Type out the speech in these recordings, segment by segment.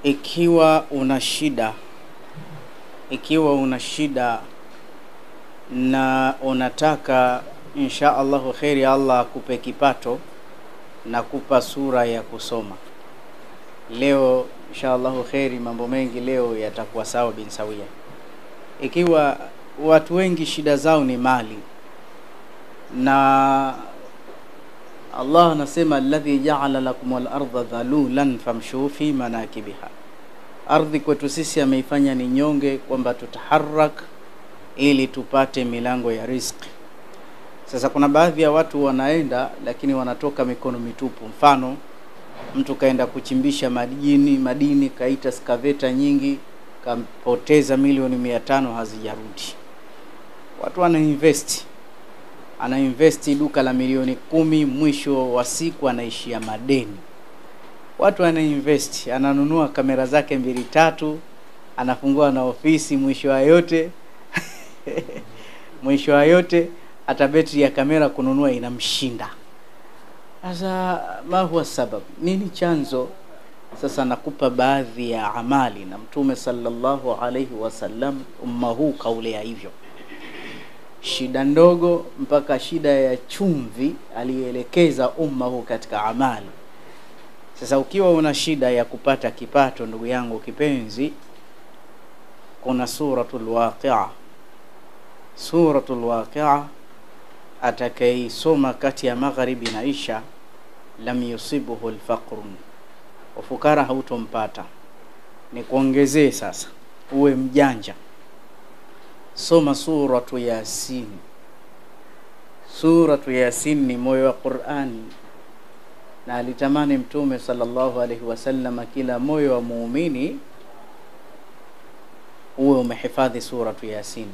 Ikiwa una shida, ikiwa una shida na unataka insha Allahu kheri Allah akupe kipato na kupa sura ya kusoma leo, insha Allahu kheri mambo mengi leo yatakuwa sawa bin sawia. Ikiwa watu wengi shida zao ni mali, na Allah anasema alladhi ja'ala lakumul ardha dhalulan famshu fi manakibiha, ardhi kwetu sisi ameifanya ni nyonge, kwamba tutaharak ili tupate milango ya riziki. Sasa kuna baadhi ya watu wanaenda lakini wanatoka mikono mitupu. Mfano, mtu kaenda kuchimbisha madini, kaita skaveta nyingi, kampoteza milioni 500 hazijarudi. Watu wana invest, ana duka la milioni 10, mwisho wa siku anaishia madeni. Watu wana invest, ananunua kamera zake 2-3, anafungua na ofisi, mwisho wa yote mwisho wa yote hata betri ya kamera kununua inamshinda. Sasa ma huwa sababu, nini chanzo? Sasa nakupa baadhi ya amali, na Mtume sallallahu alayhi wasallam umma huu kaulea hivyo. Shida ndogo mpaka shida ya chumvi alielekeza umma huu katika amali. Sasa ukiwa una shida ya kupata kipato, ndugu yangu kipenzi, kuna suratul Waqi'a. Suratul Waqi'a atakayeisoma kati ya magharibi na isha, lam yusibuhu alfaqr, ufukara hautompata. Nikuongezee sasa, uwe mjanja, soma suratu Yasin. Suratu Yasin ni moyo wa Qur'ani, na alitamani Mtume sallallahu alaihi wasallam kila moyo wa muumini uwe umehifadhi suratu Yasin.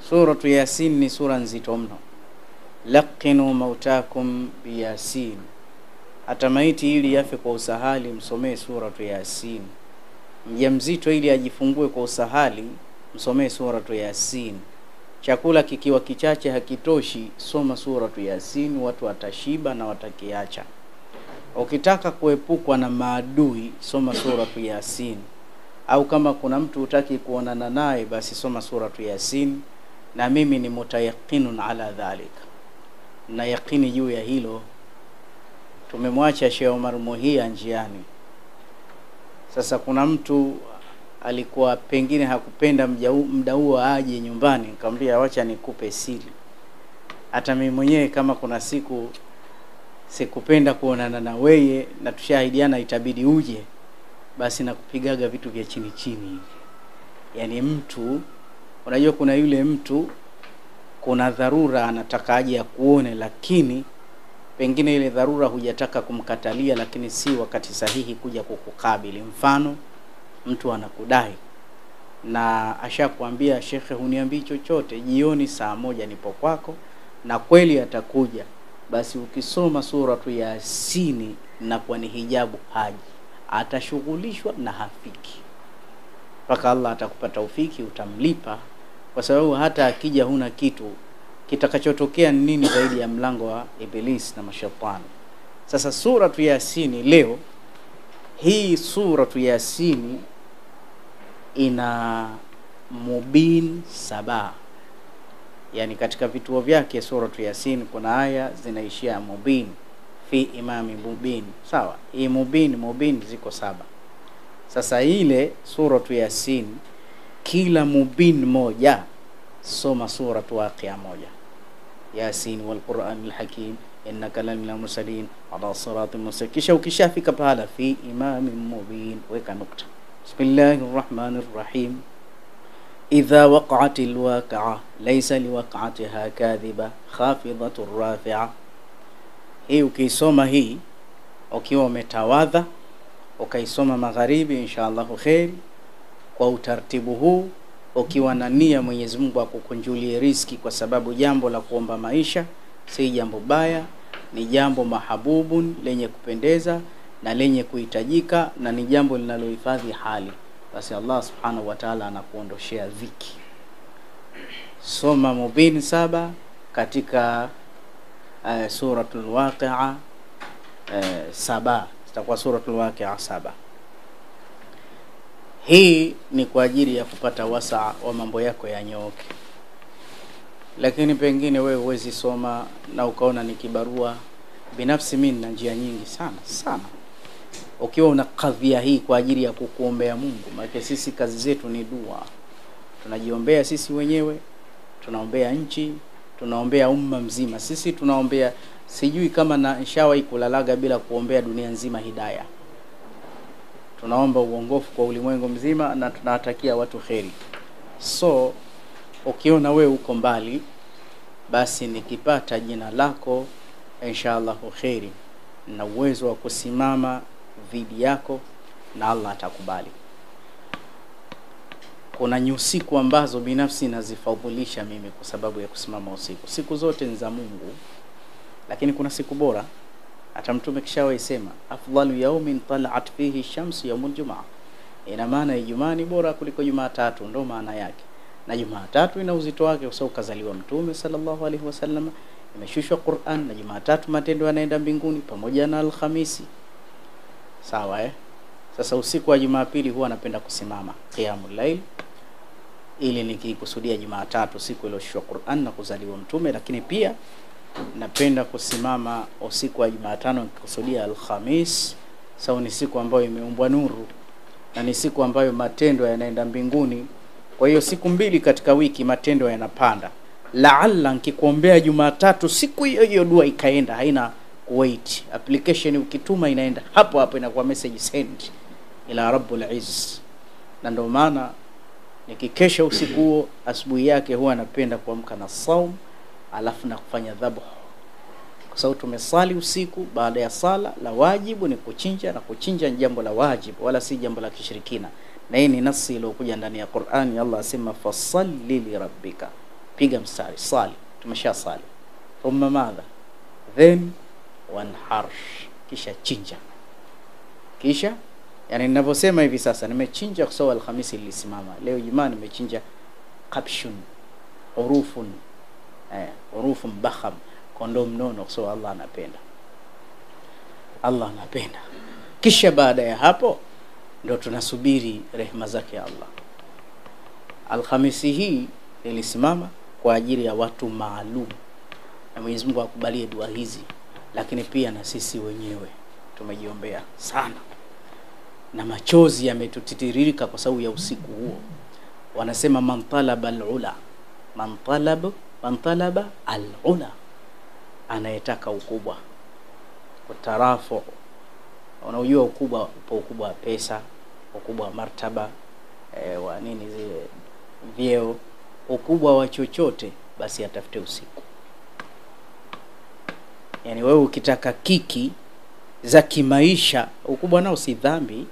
Suratu Yasin ni sura nzito mno. Laqinu mautakum biyasin, hata maiti ili yafe kwa usahali msomee suratu Yasin. Mjamzito ili ajifungue kwa usahali msomee suratu Yasin. Chakula kikiwa kichache hakitoshi, soma suratu Yasin, watu watashiba na watakiacha. Ukitaka kuepukwa na maadui, soma suratu Yasin. Au kama kuna mtu hutaki kuonana naye, basi soma suratu Yasin. Na mimi ni mutayakinun ala dhalik, na yakini juu ya hilo. Tumemwacha Sheikh Omar Muhia njiani. Sasa kuna mtu alikuwa pengine hakupenda muda huo aje nyumbani, nikamwambia wacha nikupe siri. Hata mimi mwenyewe kama kuna siku sikupenda kuonana na wewe na tushahidiana itabidi uje, basi nakupigaga vitu vya chini chini hivi. Yani mtu, unajua kuna yule mtu kuna dharura anataka aje akuone, lakini pengine ile dharura hujataka kumkatalia, lakini si wakati sahihi kuja kukukabili. Mfano, mtu anakudai na ashakwambia shekhe, huniambii chochote, jioni saa 1 nipo kwako, na kweli atakuja. Basi ukisoma suratu Yasini na kwa ni hijabu haji, atashughulishwa na hafiki mpaka Allah atakupa taufiki, utamlipa. Kwa sababu hata akija huna kitu, kitakachotokea ni nini zaidi ya mlango wa Iblis na mashaitani? Sasa suratu Yasini leo hii, suratu Yasini ina mubin 7. Yani katika vituo vyake suratu Yasin kuna aya zinaishia mubin, fi imami mubin. Sawa, hii mubin ziko 7. Sasa ile suratu Yasin kila mubin moja soma suratu Waqi'a moja. Yasin wal Qur'anil Hakim innaka laminal mursalin ala siratin mustaqim. Kisha ukishafika pahala fi imamin mubin, weka nukta. Bismillahir Rahmanir Rahim. Idha waqa'atil waqi'a laysa liwaqa'atiha kadhiba khafidatur rafi'a. Hii ukisoma hii ukiwa umetawadha ukaisoma magharibi, insha Allah khair, kwa utaratibu huu, ukiwa na nia Mwenyezi Mungu akukunjulie riziki, kwa sababu jambo la kuomba maisha si jambo baya, ni jambo mahabubun, lenye kupendeza na lenye kuhitajika, na ni jambo linalohifadhi hali. Basi Allah subhanahu wa ta'ala anakuondoshea dhiki. Soma mubin 7 katika suratul Waqi'a 7, itakuwa suratul Waqi'a 7. Hii ni kwa ajili ya kupata wasaa wa mambo yako yanyooke. Lakini pengine wewe huwezi soma na ukaona ni kibarua. Binafsi mimi nina njia nyingi sana sana. Ukiwa una kadhia hii kwa ajili ya kukuombea Mungu, maana sisi kazi zetu ni dua. Tunajiombea sisi wenyewe, tunaombea nchi, tunaombea umma mzima. Sisi tunaombea, sijui kama na nishawahi kulalaga bila kuombea dunia nzima hidayah. Tunaomba uongofu kwa ulimwengu mzima na tunawatakia watu kheri. So ukiona we uko mbali, basi nikipata jina lako inshallah kheri, na uwezo wa kusimama dhidi yako na Allah atakubali. Kuna nyusiku ambazo binafsi nazifadhilisha mimi kwa sababu ya kusimama usiku. Siku zote ni za Mungu, lakini kuna siku bora. Hata Mtume kishawahi sema afdalu yawmin tala'at fihi shamsu yawmul jumaa. Ina maana Ijumaa ni bora kuliko Jumatatu, ndo maana yake. Na Jumatatu ina uzito wake kwa sababu kazaliwa Mtume sallallahu alaihi wasallam, imeshushwa Qur'an, na Jumatatu matendo yanaenda mbinguni pamoja na Alhamisi. Sawa eh? Sasa usiku wa Jumapili huwa napenda kusimama qiyamul layl, ili nikikusudia Jumatatu siku iliyoshushwa Qur'an na kuzaliwa Mtume. Lakini pia napenda kusimama usiku wa Jumatano nikikusudia Alhamis, sawa ni siku ambayo imeumbwa nuru na ni siku ambayo matendo yanaenda mbinguni. Kwa hiyo siku mbili katika wiki matendo yanapanda. Laalla nikikuombea Jumatatu siku hiyo hiyo dua ikaenda, haina wait. Application ukituma inaenda hapo hapo, inakuwa message send ila Rabbul Izz. Na ndio maana nikikesha usiku huo, asubuhi yake huwa napenda kuamka na saum, alafu na kufanya dhabhu. Kwa sababu tumesali usiku, baada ya sala la wajibu ni kuchinja, na kuchinja ni jambo la wajibu wala si jambo la kishirikina. Na hii ni nasi iliyokuja ndani ya Qur'ani. Allah asema fasalli li rabbika, piga mstari, sali, tumeshasali. Thumma madha, then wanhar, kisha chinja. Kisha yani ninavyosema hivi sasa nimechinja kwa sababu Alhamisi ilisimama. Leo Ijumaa nimechinja kapshun, urufun, urufun bakham, kondoo mnono, kwa sababu Allah anapenda. Allah anapenda. Kisha baada ya hapo ndio tunasubiri rehema zake Allah. Alhamisi hii ilisimama kwa ajili ya watu maalum, na Mwenyezi Mungu akubalie dua hizi. Lakini pia na sisi wenyewe tumejiombea sana, na machozi yametutiririka kwa sababu ya usiku huo. Wanasema man talaba al-ula, man talaba al-ula, anayetaka ukubwa, kutarafu. Unajua ukubwa upo, ukubwa wa pesa, ukubwa wa martaba, wa nini zile vyeo, ukubwa wa chochote, basi atafute usiku. Yani wewe ukitaka kiki za kimaisha, ukubwa nao si dhambi.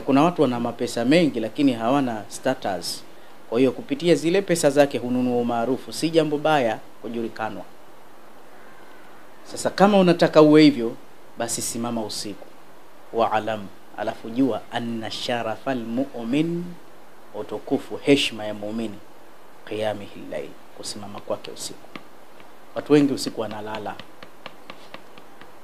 Kuna watu wana mapesa mengi lakini hawana status. Kwa hiyo kupitia zile pesa zake hununua umaarufu, si jambo baya kujulikanwa. Sasa kama unataka uwe hivyo, basi simama usiku. Wa alam, alafu jua anna sharafal mu'min, utukufu, heshima ya muumini, qiyamihi layl, kusimama kwake usiku. Watu wengi usiku wanalala.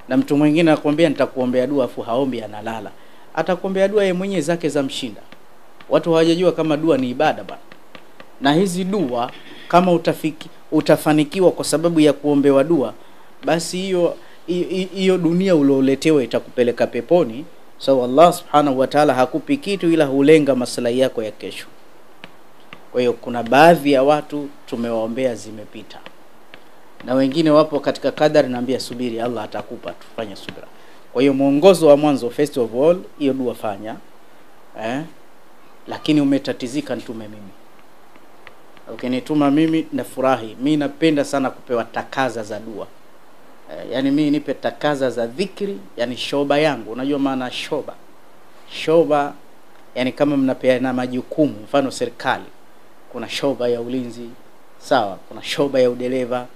Na mtu mwingine anakuambia nitakuombea dua, afu haombi, analala. Atakuombea dua yeye mwenyewe zake za mshinda. Watu hawajajua kama dua ni ibada bana. Na hizi dua kama utafanikiwa kwa sababu ya kuombewa dua, basi hiyo dunia ulioletewa itakupeleka peponi. So Allah subhanahu wa ta'ala hakupi kitu ila hulenga maslahi yako ya kesho. Kwa hiyo kuna baadhi ya watu tumewaombea zimepita, na wengine wapo katika kadari, naambia subiri, Allah atakupa, tufanye subira. Kwa hiyo mwongozo wa mwanzo, first of all, hiyo dua fanya, lakini umetatizika, nitume mimi. Ukinituma mimi nafurahi. Mimi napenda sana kupewa takaza za dua. Yani mimi nipe takaza za dhikri, yani shoba yangu. Unajua maana shoba? Shoba yani kama mnapeana majukumu, mfano serikali kuna shoba ya ulinzi, sawa, kuna shoba ya udereva,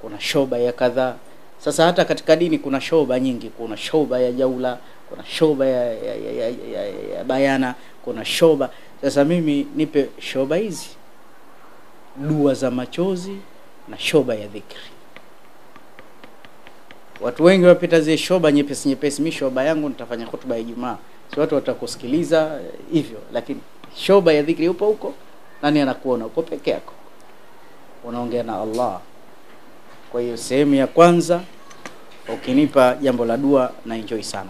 kuna shoba ya kadhaa. Sasa hata katika dini kuna shoba nyingi, kuna shoba ya jaula, kuna shoba ya bayana, kuna shoba. Sasa mimi nipe shoba hizi, dua za machozi na shoba ya dhikri. Watu wengi wapita zile shoba nyepesi nyepesi. Mimi shoba yangu nitafanya hotuba ya Ijumaa, si watu watakusikiliza hivyo, lakini Shoba ya dhikri upo huko, nani anakuona? Uko peke yako, unaongea na Allah. Kwa hiyo sehemu ya kwanza, ukinipa jambo la dua na enjoy sana.